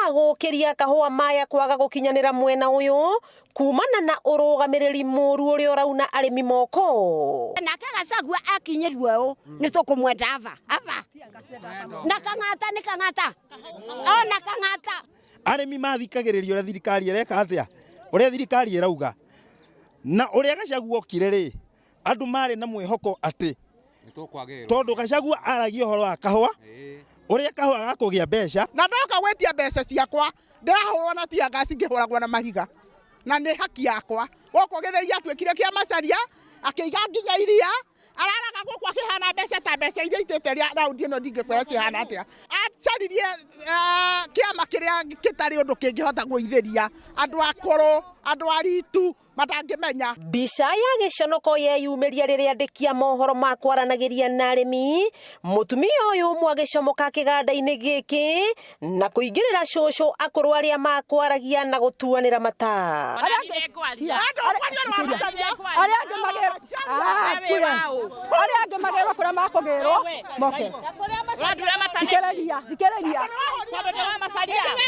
Gũkĩria kahũa maya kwaga gũkinyanĩra mwena ũyũ kumana na ũrũgamĩrĩri mũru ũrĩa ũrauna arĩmi moko. Nake Gachagua akinyĩrwo ũũ nĩ tũkũmwenda ava ava na Kang'ata nĩ Kang'ata ona Kang'ata. Arĩmi mathikagĩrĩria ũrĩa thirikari ĩreka atĩa, ũrĩa thirikari ĩrauga, na ũrĩa Gachagua okire rĩ, andũ marĩ na mwĩhoko atĩ tondũ Gachagua aragia ũhoro wa kahũa, ũrĩa kahũa gakũgĩa mbeca. Na ndoka gwĩtia mbeca ciakwa ndĩrahũrwo na tear gas, ngĩhũragwo na mahiga, na nĩ haki yakwa. Gũkũ gĩthĩi gĩatuĩkire kĩa Macharia, akĩiga nginya iria araraga gũkũ akĩhana mbeca ta mbeca iria itĩte rĩa raundi ĩno, ndingĩkwĩra cihana atĩa. Acaririe kĩama kĩrĩa kĩtarĩ ũndũ kĩngĩhota gũithĩria andũ akũrũ, andũ aritu matangĩmenya. Mbica ya gĩconoko yeyumĩria rĩrĩa andĩki a mohoro makwaranagĩria na arĩmi, mũtumia ũyũ ũmwe agĩcomoka kĩganda-inĩ gĩkĩ na kũingĩrĩra cũcũ akũrũ arĩa makwaragia na gũtuanĩra mata. Arĩa angĩ magĩrwo kũrĩa makũgĩrwo moke. Thikĩrĩria, thikĩrĩria,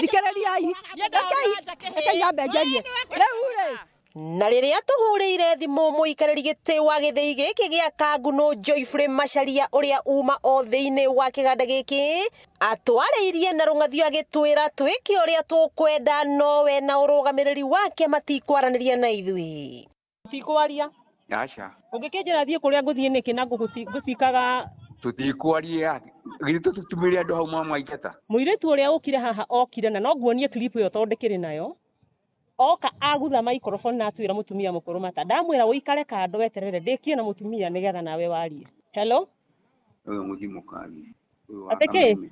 thikĩrĩriai, rekei rekei nyambe njarie rĩu rĩ. Na rĩrĩa tũhũrĩire thimũ mũikarĩri gĩtĩ wa gĩthĩi gĩkĩ gĩa Kangunũ Joyfrey Macharia ũrĩa uma o thĩinĩ wa kĩganda gĩkĩ, atwarĩirie na rũng'athio agĩtwĩra twĩke ũrĩa tũkwenda, nowe na ũrũgamĩrĩri wake matikwaranĩria na ithuĩ. Tikwaria. Aca. Ũngĩkĩnjĩra thiĩ kũrĩa ngũthiĩ nĩkĩ na ngũcikaga? Tũtikwaria, githĩ tũtitumĩre andũ hau mwamaingata. Mũirĩtu ũrĩa ũkire haha okire, na no nguonie clip ĩyo tondũ ndĩkĩrĩ nayo. Oka agutha microphone na atwĩra mũtumia mũkũrũ mata. Ndamwĩra ũikare kando weterere ndĩkie na mũtumia nĩgetha nawe warie. Hello? Ũyũ mũthiĩ mũkarie. Ũyũ wa Atĩ kĩ? Kameme.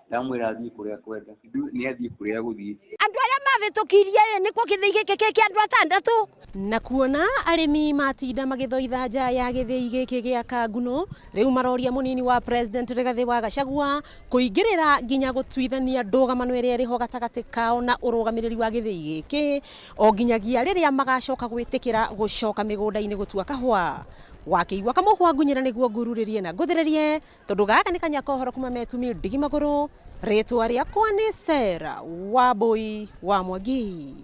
Ndamwĩra athiĩ kũrĩa kwenda. Nĩ athiĩ kũrĩa gũthiĩ. Andũ arĩa mavĩtũkirie nĩ kũ gĩthĩi gĩkĩ kĩ kĩa andũ atandatũ. Na kuona arĩmi matinda magĩthoitha nja ya gĩthĩi gĩkĩ gĩa Kangunũ, rĩu maroria mũnini wa President Rigathĩ wa Gachagua kũingĩrĩra nginya gũtuithania ndũgamano ĩrĩa ĩrĩho gatagatĩ kao na ũrũgamĩrĩri wa gĩthĩi gĩkĩ, o nginyagia rĩrĩa magacoka gwĩtĩkĩra gũcoka mĩgũnda-inĩ gũtua kahũa. Wakĩigua kamũhwa ngunyĩra nĩguo ngururĩrie na ngũthĩrĩrie, tondũ gaka nĩ kanya ka ũhoro kuma Metumi ndigi magũrũ. Rĩtwa rĩakwa nĩ Sarah Wambui wa Mwangi.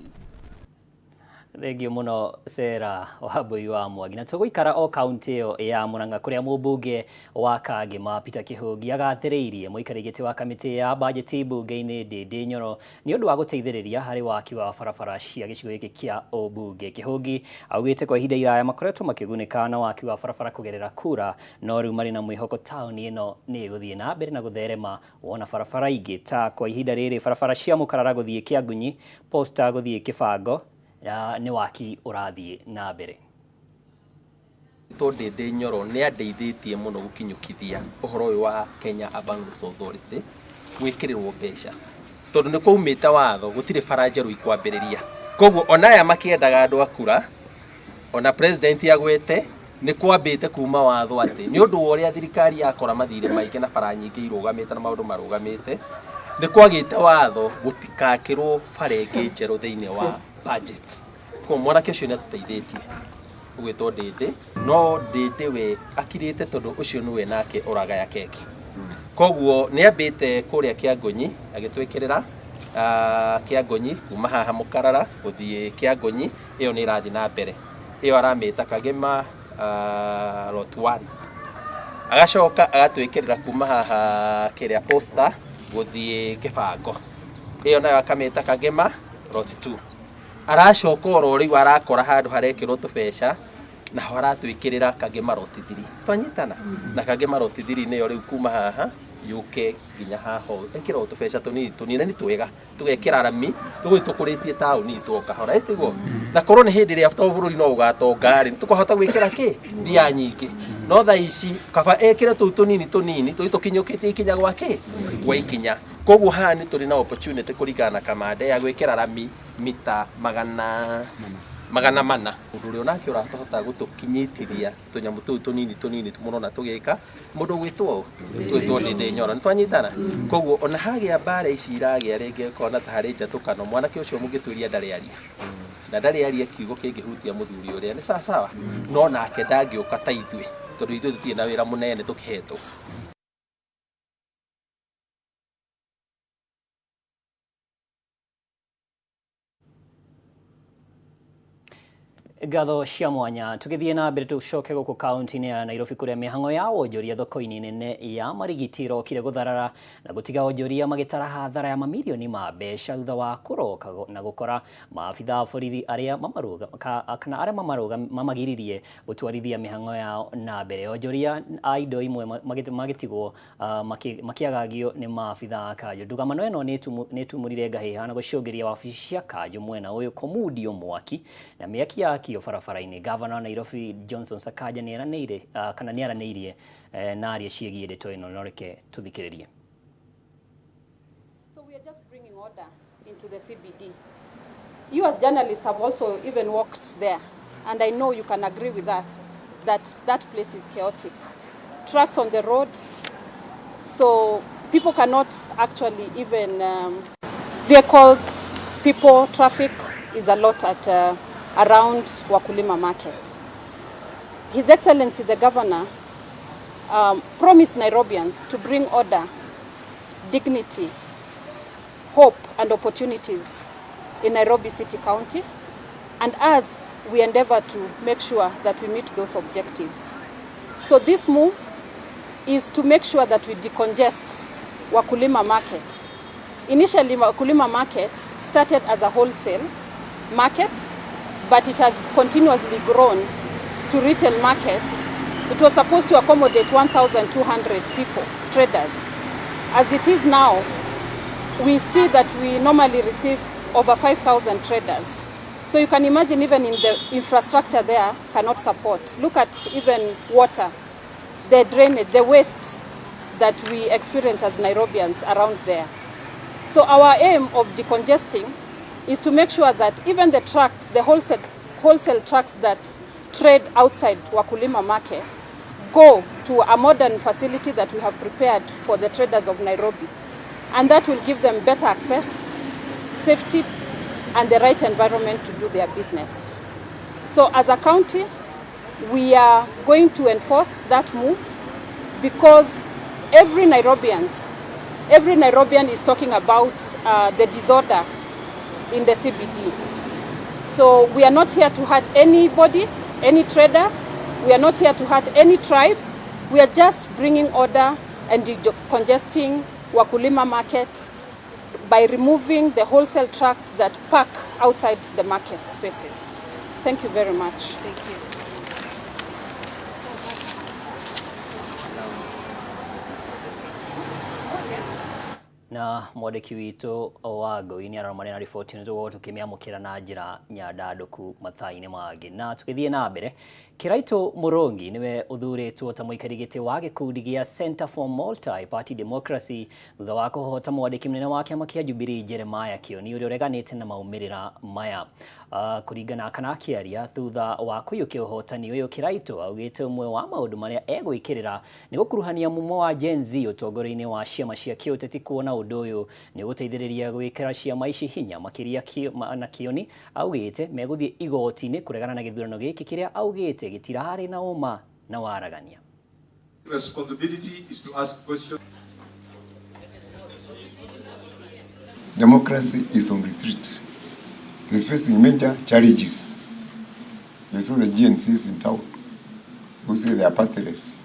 Thengio mũno Sarah Wambui wa Mwangi. Na tũgũikara o kaunti ĩyo ya Murang'a kũrĩa mũmbunge wa Kangema Peter Kĩhũngi agathĩrĩirie mũikarĩri gĩtĩ wa kamĩtĩ ya bajeti mbunge-inĩ Ndĩndĩ Nyoro nĩ ũndũ wa gũteithĩrĩria harĩ waki wa barabara cia gĩcigo gĩkĩ kĩa ũmbunge. Kĩhũngi augĩte kwa ihinda iraya makoretwo makĩgunĩka na waki wa barabara kũgerera kura, no rĩu marĩ na mwĩhoko taũni ĩno nĩ ĩgũthiĩ na mbere na gũtherema wona barabara ingĩ ta kwa ihinda rĩrĩ barabara cia Mũkarara gũthiĩ Kĩangunyi, Posta gũthiĩ Kĩbango nĩ waki ũrathiĩ na mbere. Tondũ Ndĩndĩ Nyoro nĩ andeithĩtie mũno gũkinyũkithia ũhoro ũyũ wa Kenya Urban Roads Authority gwĩkĩrĩrwo mbeca, tondũ nĩ kwaumĩte watho gũtirĩ bara njerũ ikwambĩrĩria. Koguo ona aya makĩendaga andũ a kura, ona president agwete nĩ kwambĩte kuma watho atĩ nĩ ũndũ wa ũrĩa thirikari yakora mathirĩ maingĩ na bara nyingĩ irũgamĩte na maũndũ marũgamĩte, nĩ kwagĩte watho gũtikakĩrwo bara ĩngĩ njerũ thĩinĩ wa budget. Koguo mwanake ũcio nĩ atũteithĩtie ũgwĩtwo Ndĩndĩ, no Ndĩndĩ we akirĩte tondũ ũcio nĩwe nake ũragaya keki. Koguo nĩ ambĩte kũrĩa Kĩangũnyi agĩtwĩkĩrĩra Kĩangũnyi kuma haha Mũkarara gũthiĩ Kĩangũnyi, ĩyo nĩ ĩrathiĩ na mbere. Ĩyo aramĩta Kagema lot 1. Agacoka agatwĩkĩrĩra kuma haha kĩrĩa Posta gũthiĩ Kĩbango, ĩyo nayo akamĩta Kagema lot 2. Aracoka oro rĩu arakora handũ harekĩrwo tũbeca, naho aratwĩkĩrĩra Kagema lot 3. Twanyitana na Kagema lot 3 nĩyo rĩu kuma haha yũke nginya haha ũũ, ekĩra o tũbeca tũnini tũnini na nĩ twega, tũgekĩra rami tũgũthiĩ tũkũrĩtie taũni itũ o kahora, ĩtiguo? Na korwo nĩ hĩndĩ ĩrĩa to bũrũri no ũgatonga rĩ, tũkahota gwĩkĩra kĩ mbia nyingĩ, no thaa ici kaba ekĩre tũu tũnini tũnini tũthiĩ tũkinyũkĩtie ikinya gwa kĩ gwa ikinya. Koguo haha nĩ tũrĩ na opportunity kũringana na kamande ya gwĩkĩra rami mita 400. Mũndũ ũrĩa onake ũratũhota gũtũkinyitithia tũnyamũ tũu tũnini tũnini mũrona tũgĩka, mũndũ ũgwĩtwo ũgwĩtwo Ndĩndĩ Nyoro, nĩ twanyitana? Koguo ona hagĩa mbara ici iragĩa rĩngĩ ũkona ta harĩ njatũkano, mwanake ũcio mũngĩtuĩria ndarĩ aria, na ndarĩ aria kiugo kĩngĩhutia mũthuri ũrĩa, nĩ sawa sawa, no nake ndangĩũka ta ithuĩ, tondũ ithuĩ tũtirĩ na wĩra mũnene tũkĩhetwo. Ngatho cia mwanya. Tũgĩthiĩ na mbere, tũcoke gũkũ kaunti-inĩ ya Nairobi, kũrĩa mĩhang'o ya wonjoria thoko-inĩ nene ya Marigiti ĩrokire gũtharara na gũtiga onjoria magĩtara hathara ya mamirioni ma mbeca thutha wa kũroka na gũkora maabitha a borithi arĩa kana arĩa mamagiririe gũtwarithia mĩhang'o yao na mbere. Onjoria a indo imwe magĩtigwo makĩagagio nĩ maabitha a kanjũ. Ndũgamano ĩno nĩ ĩtumũrire ngahĩha na gũcũngĩria wabici cia kanjũ mwena ũyũ kũmundio mwaki na mĩaki yakio barabara-inĩ. Gavana wa Nairobi Johnson Sakaja nĩ eranĩire kana nĩ aranĩirie na aria ciĩgiĩ ndeto ĩno, no reke tũthikĩrĩrie. So we are just bringing order into the CBD. You as journalists have also even walked there, and I know you can agree with us that that place is chaotic. Trucks on the road, so people cannot actually even, vehicles, people, traffic is a lot at around Wakulima Market. His Excellency the Governor promised Nairobians to bring order, dignity, hope and opportunities in Nairobi City County, and as we endeavor to make sure that we meet those objectives. So this move is to make sure that we decongest Wakulima Market. Initially, Wakulima Market started as a wholesale market, but it has continuously grown to retail market. It was supposed to accommodate 1,200 people, traders. As it is now, we see that we normally receive over 5,000 traders. So you can imagine even in the infrastructure there cannot support. Look at even water, the drainage, the waste that we experience as Nairobians around there. So our aim of decongesting is to make sure that even the trucks, the wholesale trucks that trade outside Wakulima Market, go to a modern facility that we have prepared for the traders of Nairobi. And that will give them better access, safety, and the right environment to do their business. So as a county, we are going to enforce that move because every Nairobian is talking about the disorder in the CBD. So we are not here to hurt anybody, any trader. We are not here to hurt any tribe. We are just bringing order and decongesting Wakulima Market by removing the wholesale trucks that park outside the market spaces. Thank you very much. Thank you. Na mwandĩki witũ wa Ngũi nĩ ararũmanĩra na riboti ĩno, tũgũkorwo tũkĩmĩamũkĩra na njĩra nyandandũku mathaa-inĩ mangĩ. Na tũgĩthiĩ na mbere, Kiraito Murungi nĩwe ũthurĩtwo ta mũikari gĩtĩ wa gĩkundi gĩa Center for Multi-Party Democracy thutha wa kũhota mwandĩki mũnene wa kĩama kĩa Jubilee Jeremiah Kioni ũrĩa ũreganĩte na maumĩrĩra maya. Kũringana kana akĩaria thutha wa kũiyũkia ũhotani ũyũ, Kiraito augĩte ũmwe wa maũndũ marĩa egwĩkĩrĩra nĩ gũkuruhania mumo wa Gen Z ũtongoria-inĩ wa ciama cia kĩũteti, kuona ũndũ ũyũ nĩ ũgũteithĩrĩria gwĩkĩra ciama ici hinya makĩria. Na Kioni augĩte megũthiĩ igoti-inĩ kũregana na gĩthurano gĩkĩ kĩrĩa augĩte gĩtirarĩ na ũma na waragania. Responsibility is to ask questions. Democracy is on retreat. It's facing major challenges. You saw the GNCs in town who say they are partyless,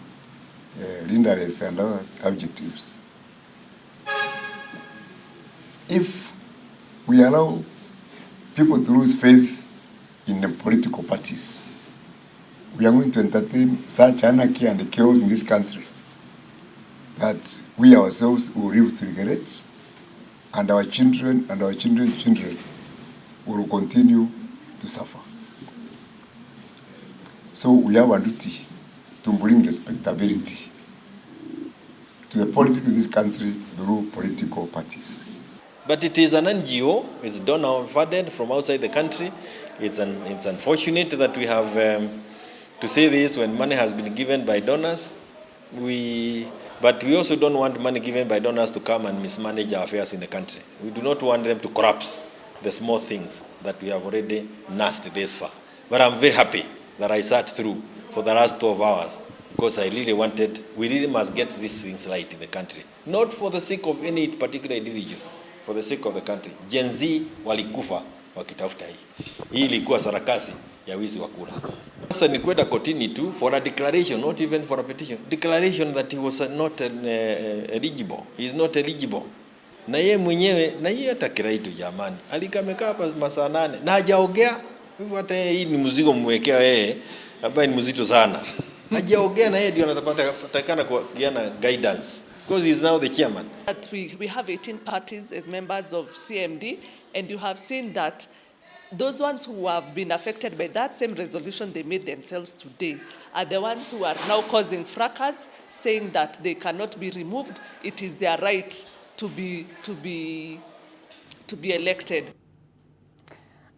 leaderless and other adjectives. If we allow people to lose faith in the political parties, we are going to entertain such anarchy and chaos in this country that we ourselves will live to regret, and our children and our children's children will continue to suffer. So we have a duty to bring respectability to the politics of this country through political parties. But it is an NGO, it's donor funded from outside the country. It's unfortunate that we have to say this when money has been given by donors. But we also don't want money given by donors to come and mismanage our affairs in the country. We do not want them to corrupt the small things that we have already nursed this far. But I'm very happy that I sat through for the last 12 hours because I really wanted, we really must get these things right in the country. Not for the sake of any particular individual, for the sake of the country. Gen Z walikufa wakitafuta hii. Hii ilikuwa sarakasi ya wizi wa kura. Sasa ni kwenda kotini tu for a declaration, not even for a petition. Declaration that he was not eligible. He is not eligible. Na yeye mwenyewe na yeye hata Kiraitu jamani, alikamekaa hapa masaa 8 na hajaongea. Hivyo hata yeye hii ni mzigo mmwekea yeye ambaye ni mzito sana. Hajaongea na yeye ndio anatakana kupeana guidance because he is now the chairman. That we have 18 parties as members of CMD, and you have seen that those ones who have been affected by that same resolution they made themselves today are the ones who are now causing fracas, saying that they cannot be removed. It is their right to be elected.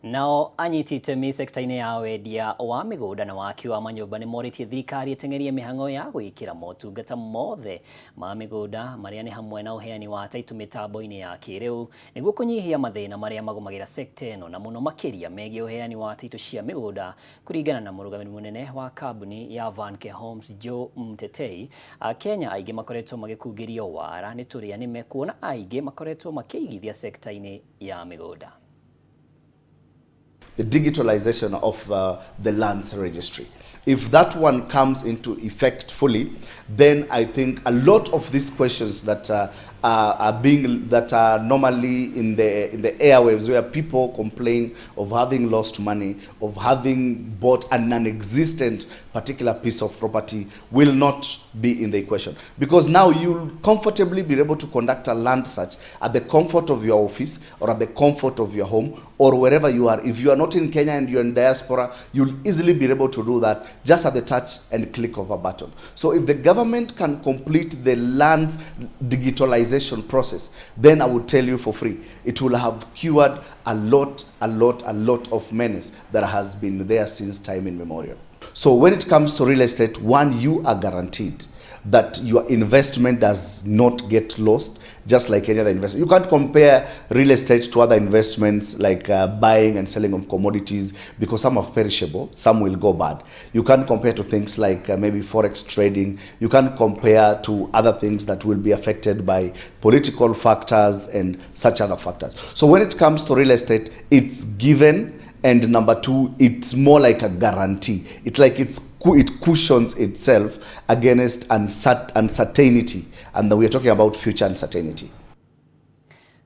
Nao anyiti itemi sekta-inĩ ya wendia wa mĩgũnda na waki wa manyũmba nĩ morĩtie thirikari ĩteng'erie mĩhang'o ya gwĩkĩra motungata mothe ma mĩgũnda marĩa nĩ hamwe na ũheani wa taitũ mĩtambo-inĩ ya kĩrĩu nĩguo kũnyihia mathĩna marĩa magũmagĩra sekta ĩno na mũno makĩria megiĩ ũheani wa taitũ cia mĩgũnda. Kũringana na mũrũgamĩrĩri mũnene wa kambuni ya Vanke Homes Joe Mtetei, Akenya aingĩ makoretwo magĩkungĩrio wara nĩ tũrĩa nĩme kuona aingĩ makoretwo makĩigithia sekta-inĩ ya mĩgũnda. The digitalization of the lands registry. If that one comes into effect fully, then I think a lot of these questions that are being that are normally in the airwaves, where people complain of having lost money, of having bought a non-existent particular piece of property, will not be in the equation. Because now you'll comfortably be able to conduct a land search at the comfort of your office or at the comfort of your home or wherever you are. If you are not in Kenya and you're in diaspora, you'll easily be able to do that just at the touch and click of a button. So if the government can complete the lands digitalization process, then I would tell you for free, it will have cured a lot, a lot, a lot of menace that has been there since time immemorial. So when it comes to real estate, one, you are guaranteed that your investment does not get lost, just like any other investment. You can't compare real estate to other investments like buying and selling of commodities, because some are perishable, some will go bad. You can't compare to things like maybe forex trading. You can't compare to other things that will be affected by political factors and such other factors. So when it comes to real estate, it's given, and number two, it's more like a guarantee. It's like it cushions itself against uncertainty, and we are talking about future uncertainty.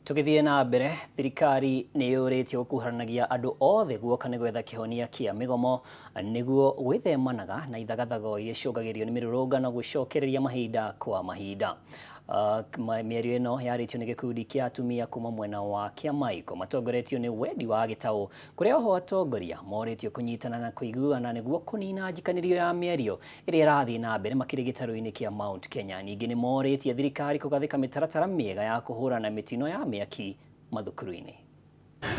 Tũgĩthiĩ na mbere, thirikari nĩ yũrĩtie gũkuruhanagia andũ othe guoka nĩ gwetha kĩhonia kĩa mĩgomo nĩguo gwĩthemanaga na ithagathago iria icũngagĩrĩrio nĩ mĩrũrũngano gũcokereria mahinda kwa mahinda. Mĩario ĩno yarĩtio nĩ gĩkundi kĩa atumia kuma mwena wa Kĩamaiko matongoretio nĩ Wendi wa Gĩtaũ, kũrĩa oho atongoria morĩtio kũnyitana na kũiguana nĩguo kũnina njikanĩrio ya mĩario ĩrĩa ĩrathiĩ na mbere makĩria gĩtarũ-inĩ kĩa Mount Kenya. Ningĩ nĩ morĩtie thirikari kũgathĩka mĩtaratara mĩega ya kũhũrana na mĩtino ya mĩaki mathukuru-inĩ.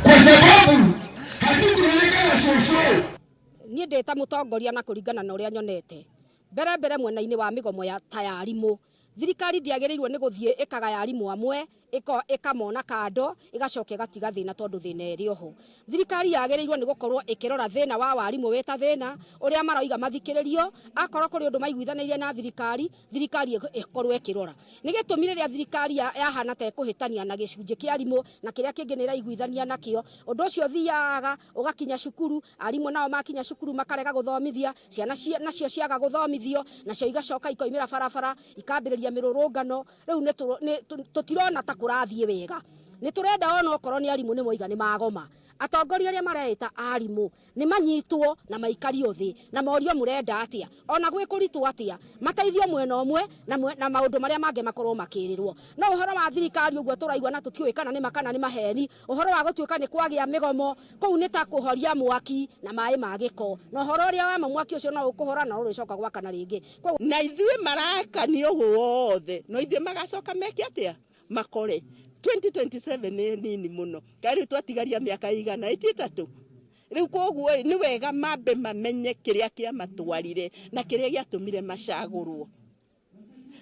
Kwa sababu hatukuweka shosho. Niĩ ndĩ ta mũtongoria na kũringana na ũrĩa nyonete mbere mbere mwena-inĩ wa mĩgomo ya ta ya arimũ, thirikari ndĩagĩrĩirwo nĩ gũthiĩ ĩkagaya arimũ amwe ĩkamona kando ĩgacoka ĩgatiga thĩna tondũ thĩna ĩrĩ oho. Thirikari yagĩrĩirwo nĩ gũkorwo ĩkĩrora thĩna wa warimũ wĩ ta thĩna ũrĩa maroiga mathikĩrĩrio. Akorwo kũrĩ ũndũ maiguithanĩirie na thirikari, thirikari ĩkorwo ĩkĩrora nĩ gĩtũmi rĩrĩa thirikari yahana ta ĩkũhĩtania na gĩcunjĩ kĩa arimũ na kĩrĩa kĩngĩ nĩ ĩraiguithania nakĩo. Ũndũ ũcio ũthiaga ũgakinya cukuru, arimũ nao makinya cukuru makarega gũthomithia ciana, nacio ciaga gũthomithio nacio igacoka ikoimĩra barabara ikambĩrĩria mĩrũrũngano. Rĩu tũtirona ta kũrathiĩ wega. Nĩ tũrenda ona okorwo nĩ arimũ nĩ moiga nĩ magoma, atongoria arĩa mareĩta arimũ nĩ manyitwo na maikario thĩ na morio mũrenda atĩa, ona gwĩ kũritũ atĩa, mateithio mwena ũmwe na maũndũ marĩa mangĩ makorwo makĩrĩrwo. No ũhoro wa thirikari ũguo tũraigua na tũtiũĩ kana nĩ ma kana nĩ maheni, ũhoro wa gũtuĩka nĩ kwagĩa mĩgomo kũu nĩ ta kũhoria mwaki na maĩ ma gĩko, na ũhoro ũrĩa wa ma mwaki ũcio no ũkũhora na ũrĩcoka gwakana rĩngĩ. Na ithuĩ marakanio guothe no ithuĩ magacoka meke atĩa makore 2027 nĩ nini mũno, kaĩ rĩu twatigaria mĩaka igana ĩti ĩtatũ rĩu. Koguo ĩ, nĩ wega mambe mamenye kĩrĩa kĩamatwarire na kĩrĩa gĩatũmire macagũrwo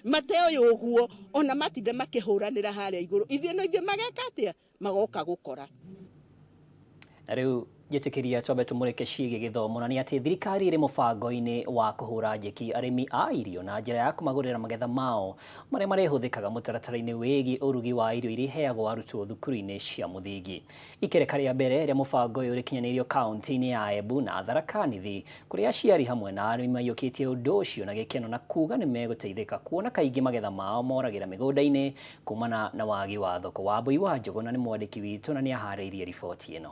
mate ũyũ ũguo, ona matinde makĩhũranĩra harĩa igũrũ, ithuĩ no ithuĩ mageka atĩa magoka gũkora. Na rĩu Njĩtĩkĩria twambe tũmũrĩke ciĩgiĩ gĩthomo na nĩ atĩ thirikari ĩrĩ mũbango-inĩ wa kũhũra njeki arĩmi a irio na njĩra ya kũmagũrĩra magetha mao marĩa marĩhũthĩkaga mũtaratara-inĩ wĩgiĩ ũrugi wa irio iria iheagwo arutwo thukuru-inĩ cia mũthingi. Ikereka rĩa mbere rĩa mũbango ũyũ rĩkinyanĩirio kaunti-inĩ ya Embu na Tharaka Nithi kũrĩa aciari hamwe na arĩmi maiyũkĩtie ũndũ ũcio na gĩkeno na kuga nĩ megũteithĩka kuona kaingĩ magetha mao moragĩra mĩgũnda-inĩ kumana na wagi wa thoko. Wambui wa Njũgũna nĩ mwandĩki witũ na nĩ aharĩirie riboti ĩno.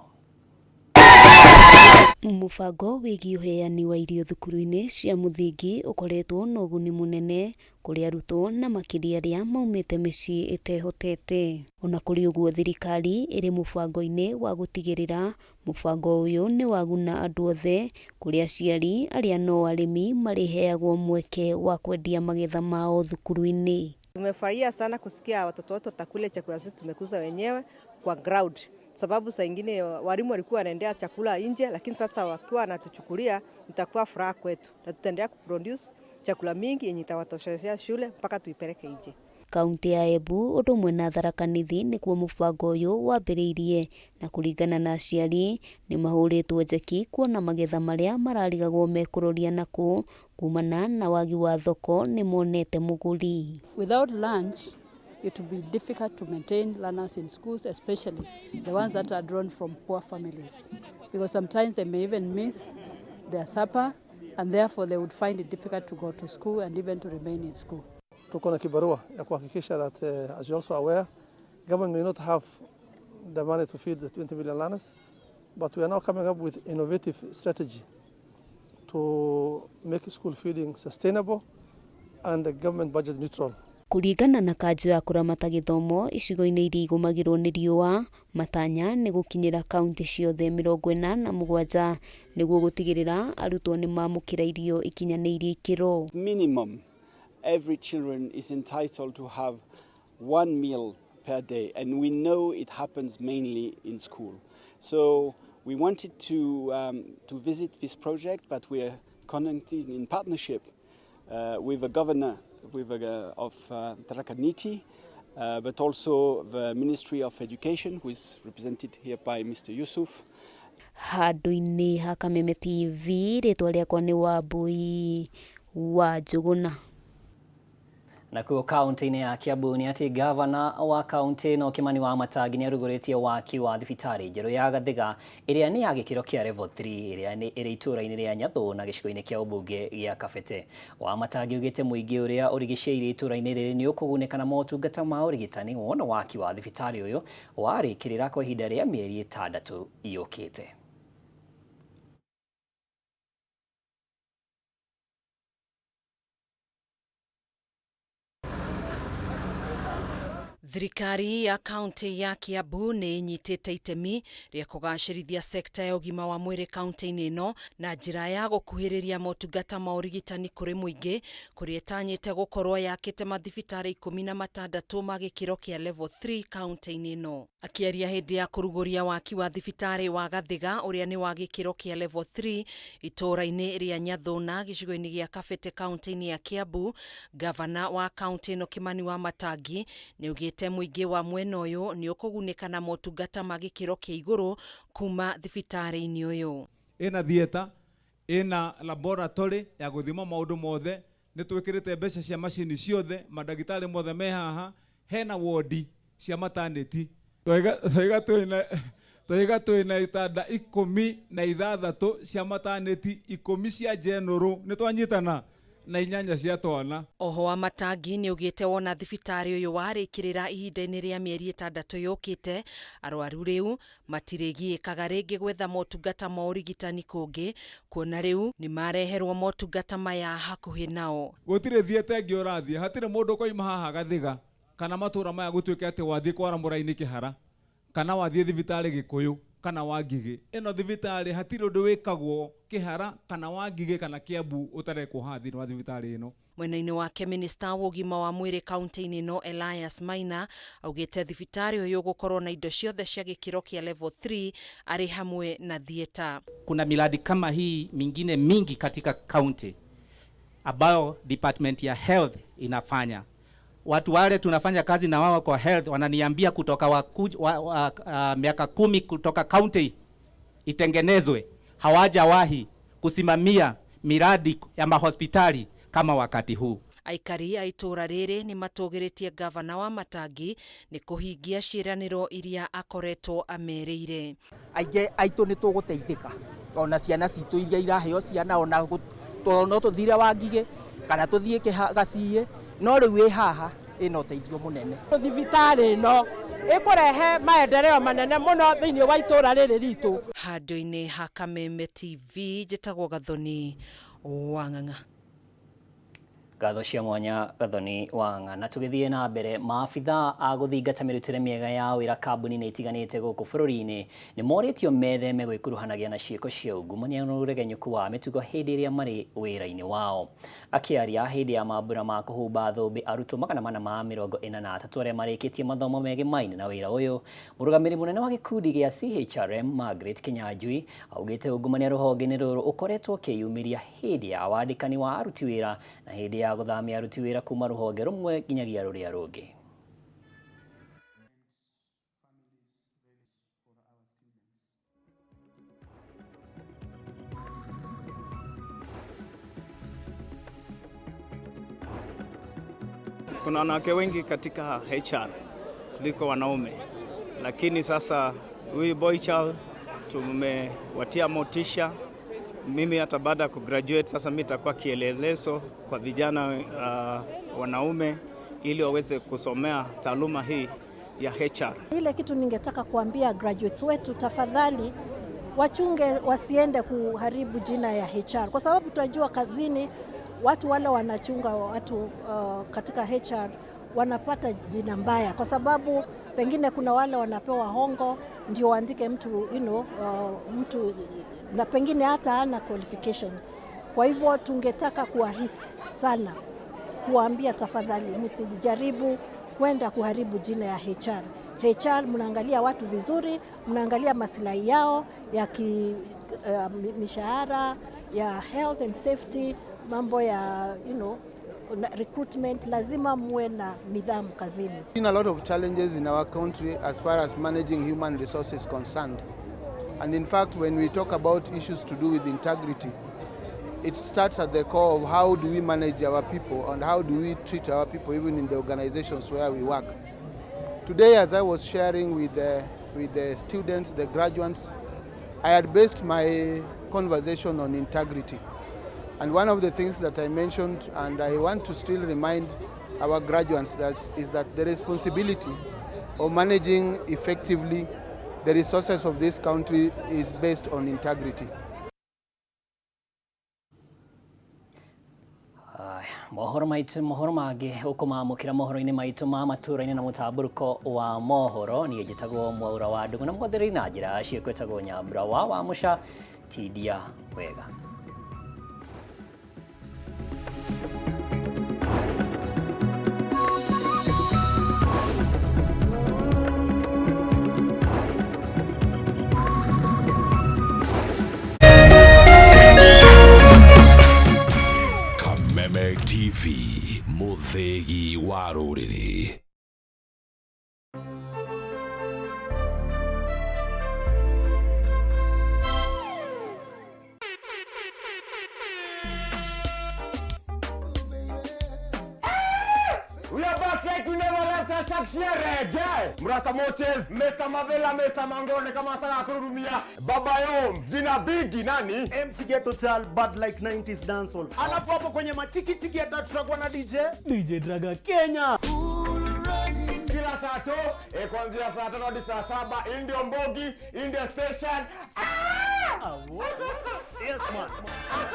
Mũbango wĩgiĩ ũheani wa irio thukuru-inĩ cia mũthingi ũkoretwo na ũguni mũnene kũrĩ arutwo na makĩria arĩa maumĩte mĩciĩ ĩtehotete. Ona kũrĩ ũguo thirikari ĩrĩ mũbango-inĩ wa gũtigĩrĩra mũbango ũyũ nĩ waguna andũ othe kũrĩ aciari arĩa no arĩmi marĩheagwo mweke wa kwendia magetha mao thukuru-inĩ. Tumefurahia sana kusikia watoto wetu watakula chakula sisi tumekuza wenyewe kwa ground, sababu saa ingine walimu walikuwa wanaendea chakula nje, lakini sasa wakiwa wanatuchukulia itakuwa furaha kwetu na tutaendelea kuproduce chakula mingi yenye itawatoshelezea shule mpaka tuipeleke nje. Kaunti ya Embu ũndũ ũmwe na Tharaka Nithi nĩkuo mũbango ũyũ wambĩrĩirie na kũringana na aciari nĩ mahũrĩtwo njeki kuona magetha marĩa mararigagwo mekũroria nakũ kumana na wagi wa thoko nĩ monete mũgũri. Without lunch, it will be difficult to maintain learners in schools, especially the ones that are drawn from poor families, because sometimes they may even miss their supper and therefore they would find it difficult to go to school and even to remain in school. Tuko na kibarua ya kuhakikisha that as you're also aware, government may not have the money to feed the 20 million learners, but we are now coming up with innovative strategy to make school feeding sustainable and the government budget neutral. Kũringana na kanjũ ya kũramata gĩthomo icigo-inĩ iria igũmagĩrwo nĩ riũa, matanya nĩ gũkinyĩra kaunti ciothe 47 nĩguo gũtigĩrĩra arutwo nĩ mamũkĩra irio ikinyanĩirie ikĩro. Minimum, every children is entitled to have one meal per day, and we know it happens mainly in school. So we wanted to visit this project, but we are connecting in partnership with the governor of Tharaka Nithi, but also the Ministry of Education, who is represented here by Mr. Yusuf. Handũ-inĩ ha Kameme TV, rĩtwa rĩakwa nĩ Wambui wa Njũgũna. Nakuo kaunti-inĩ ya Kiambu nĩ atĩ gavana wa kaunti ĩno Kimani Wamatangi nĩ arugũrĩtie waki wa thibitarĩ njerũ ya Gathiga ĩrĩa nĩ ya gĩkĩro kĩa level 3 ĩrĩa nĩ ĩrĩ itũũra-inĩ rĩa Nyathũ na gĩcigo-inĩ kĩa ũmbunge gĩa Kabete. Wamatangi augĩte mũingĩ ũrĩa ũrigicĩirie itũũra-inĩ rĩrĩ nĩ ũkũgunĩka na motungata ma ũrigitani wona waki wa thibitarĩ ũyũ warĩkĩrĩra kwa ihinda rĩa mĩeri 6 yũkĩte. Thirikari ya kaunti ya Kiambu nĩ ĩnyitĩte itemi rĩa kũgacĩrithia sekta ya ũgima wa mwĩrĩ kaunti-inĩ ĩno na njĩra ya gũkuhĩrĩria motungata ma ũrigitani kũrĩ mũingĩ kũrĩa ĩtanyĩte gũkorwo yakĩte mathibitarĩ 16 ma gĩkĩro kĩa level 3 kaunti-inĩ ĩno. Akĩaria hĩndĩ ya kũrugũria waki wa thibitarĩ wa Gathiga ũrĩa nĩ wa gĩkĩro kĩa level 3 itũũra-inĩ rĩa Nyathũna gĩcigo-inĩ gĩa Kabete kaunti-inĩ ya Kiambu, gavana wa kaunti ĩno Kimani Wamatangi nĩ augĩte mũingĩ wa mwena ũyũ nĩ ũkũgunĩka na motungata ma gĩkĩro kĩa igũrũ kuma thibitarĩ-inĩ ũyũ. Ĩna theatre, ĩna laboratory ya gũthima maũndũ mothe, nĩ twĩkĩrĩte mbeca cia macini ciothe, mandagĩtarĩ mothe me haha, hena wodi cia maternity. Twaiga twĩna itanda 16 cia maternity, 10 cia general, nĩ twanyitana na 8 cia twana. Oho Wamatangi nĩ augĩte wona thibitarĩ ũyũ warĩkĩrĩra ihinda-inĩ rĩa mĩeri 6 yũkĩte, arwaru rĩu matirĩgiĩkaga rĩngĩ gwetha motungata ma ũrigitani kũngĩ kuona rĩu nĩ mareherwo motungata maya hakuhĩ nao. Gũtirĩ theatre ĩngĩ ũrathiĩ, hatirĩ mũndũ ũkoima haha Gathiga kana matũra maya gũtuĩke atĩ wathiĩ kwara mũraini Kĩhara kana wathiĩ thibitarĩ Gĩkũyũ kana wa Ngigĩ. Ĩno thibitarĩ hatirĩ ũndũ wĩkagwo Kĩhara kana wa Ngigĩ kana Kiambu ũtarekwo haha thĩinĩ wa thibitarĩ ĩno. Mwena-inĩ wake minista wa ũgima wa mwĩrĩ kaunti-inĩ ĩno Elias Maina augĩte thibitarĩ ũyũ ũgũkorwo na indo ciothe cia gĩkĩro kĩa level 3 arĩ hamwe na theatre. Kuna miradi kama hii mingine mingi katika kaunti ambayo department ya health inafanya. Watu wale tunafanya kazi na wao kwa health wananiambia kutoka miaka 10 kutoka county itengenezwe hawajawahi kusimamia miradi ya mahospitali kama wakati huu. Aikari a itũũra rĩrĩ nĩ matũgĩrĩtie ngavana wa Matangi nĩ kũhingia ciĩranĩro iria akoretwo amerĩire. Aingĩ aitũ nĩ tũgũteithĩka ona ciana citũ iria iraheo ciana ona no tũthire Wangigĩ kana tũthiĩ Gaciĩ no rĩu ĩ haha ĩna ũteithio mũnene. Thibitarĩ ĩno ĩkũrehe maendeleo manene mũno thĩinĩ wa itũũra rĩrĩ ritũ. Handũ-inĩ ha Kameme TV njĩtagwo Gathoni Wang'ang'a. Ngatho cia mwanya Gathoni Wang'ang'a. Na tũgĩthiĩ na mbere, maabithaa a gũthingata mĩrutĩre mĩega ya wĩra kambuni-inĩ itiganĩte gũkũ bũrũri-inĩ nĩ morĩtio metheme gwĩkuruhanagia na ciĩko cia ungumania na ũregenyũku wa mĩtugo hĩndĩ ĩrĩa marĩ wĩra-inĩ wao. Akĩaria hĩndĩ ya mambura ma kũhumba thũmbĩ arutwo 443 arĩa marĩkĩtie mathomo megimaine na wĩra ũyũ, mũrũgamĩrĩri mũnene wa gĩkundi gĩa CHRM Margaret Kinyanjui augĩte ungumania rũhonge-inĩ rũrũ ũkoretwo ũkĩyumĩria hĩndĩ ya wandĩkani wa aruti wĩra na hĩndĩ ya gũthamia aruti wĩra kuma rũhonge rũmwe nginyagia rũrĩa rũngĩ. Kuna wanawake wengi katika HR kuliko wanaume, lakini sasa huyu boy child tumewatia motisha. Mimi hata baada ya kugraduate sasa mimi nitakuwa kielelezo kwa vijana wanaume ili waweze kusomea taaluma hii ya HR. Ile kitu ningetaka kuambia graduates wetu, tafadhali wachunge wasiende kuharibu jina ya HR, kwa sababu tunajua kazini watu wale wanachunga watu katika HR wanapata jina mbaya, kwa sababu pengine kuna wale wanapewa hongo ndio waandike mtu, mtu na pengine hata hana qualification. Kwa hivyo tungetaka kuwahisi sana, kuwaambia tafadhali msijaribu kwenda kuharibu jina ya HR. HR mnaangalia watu vizuri, mnaangalia maslahi yao ya mishahara, ya health and safety, mambo ya recruitment, lazima muwe na nidhamu kazini. Seen a lot of challenges in our country as far as managing human resources concerned. And in fact, when we talk about issues to do with integrity, it starts at the core of how do we manage our people and how do we treat our people even in the organizations where we work. Today, as I was sharing with the students, the graduates, I had based my conversation on integrity. And one of the things that I mentioned, and I want to still remind our graduates, that is that the responsibility of managing effectively the resources of this country is based on integrity. Mohoro maitu mohoro mangĩ ũkũmamũkĩra mohoro-inĩ maitũ ma matũũra-inĩ na mũtambũrũko wa mohoro. Niĩ njĩtagwo Mwaura wa Ndung'u na mũgathĩrĩri na njĩra ciĩko ĩtagwo Nyambura wa Wamũca. Tindia wega. Kameme TV, mũthĩgi wa rũrĩrĩ. We are back like we never left us reggae. Mrasta Moches, Mr. Mavela, Mr. Mangone kama nataka kurudumia. Baba Yom, jina bigi nani? MC Ghetto Child, bad like 90s dancehall. Alafu hapo kwenye matiki tiki hata tutakuwa na DJ DJ Draga Kenya. Kila saa to, kuanzia saa 5 hadi saa 7, Indio Mbogi, India Station. Ah! Yes man.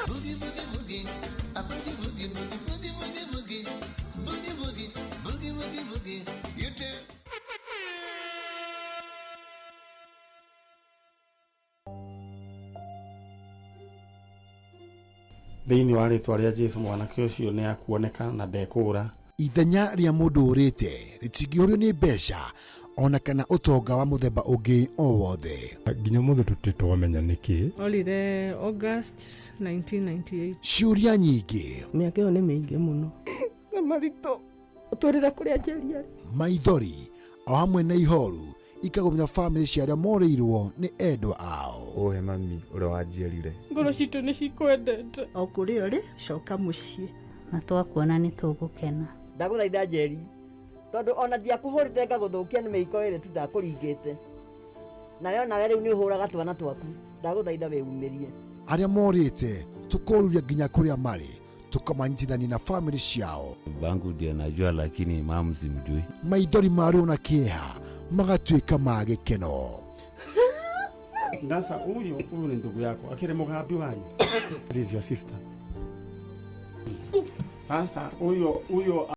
Boogie boogie boogie, a boogie boogie boogie boogie boogie boogie boogie boogie boogie boogie. You too. Thĩinĩ wa rĩtwa rĩa Jesu mwanake ũcio nĩ akuoneka na ndekũũra. Ithenya rĩa mũndũ ũrĩte rĩtingĩũrio nĩ mbeca ona kana ũtonga wa mũthemba ũngĩ o wothe. Nginya mũthĩ tũtirĩ twamenya nĩkĩ. Orire August 1998. Ciũria nyingĩ. Mĩaka ĩyo nĩ mĩingĩ mũno. Na maritũ. Ũtwĩrĩre kũrĩa Njeri arĩ. Maithori o hamwe na ihoru ikagũmĩra bamĩrĩ cia arĩa morĩirwo nĩ endwa ao. Ũhe mami ũrĩa wanjiarire. Ngoro citũ nĩ cikwendete. O kũrĩa ũrĩ, coka mũciĩ. Na twakuona nĩ tũgũkena. Ndagũthaitha Njeri, tondũ ona ndiakũhũrĩte ngagũthũkia nĩ mĩiko ĩrĩ tu ndakũringĩte. Nayo nawe rĩu nĩ ũhũraga twana twaku. Ndagũthaitha wĩumĩrie. Arĩa morĩte tũkoruria nginya kũrĩa marĩ, tũkamanyitithania na famĩlĩ ciao. Babangu ndiye najua, lakini mama simjui. Maithori ma ruo na kĩeha magatuĩka ma gĩkeno. Sasa huyu ni ndugu yako akiri mugambi wanyu. This is your sister. Sasa huyo huyo.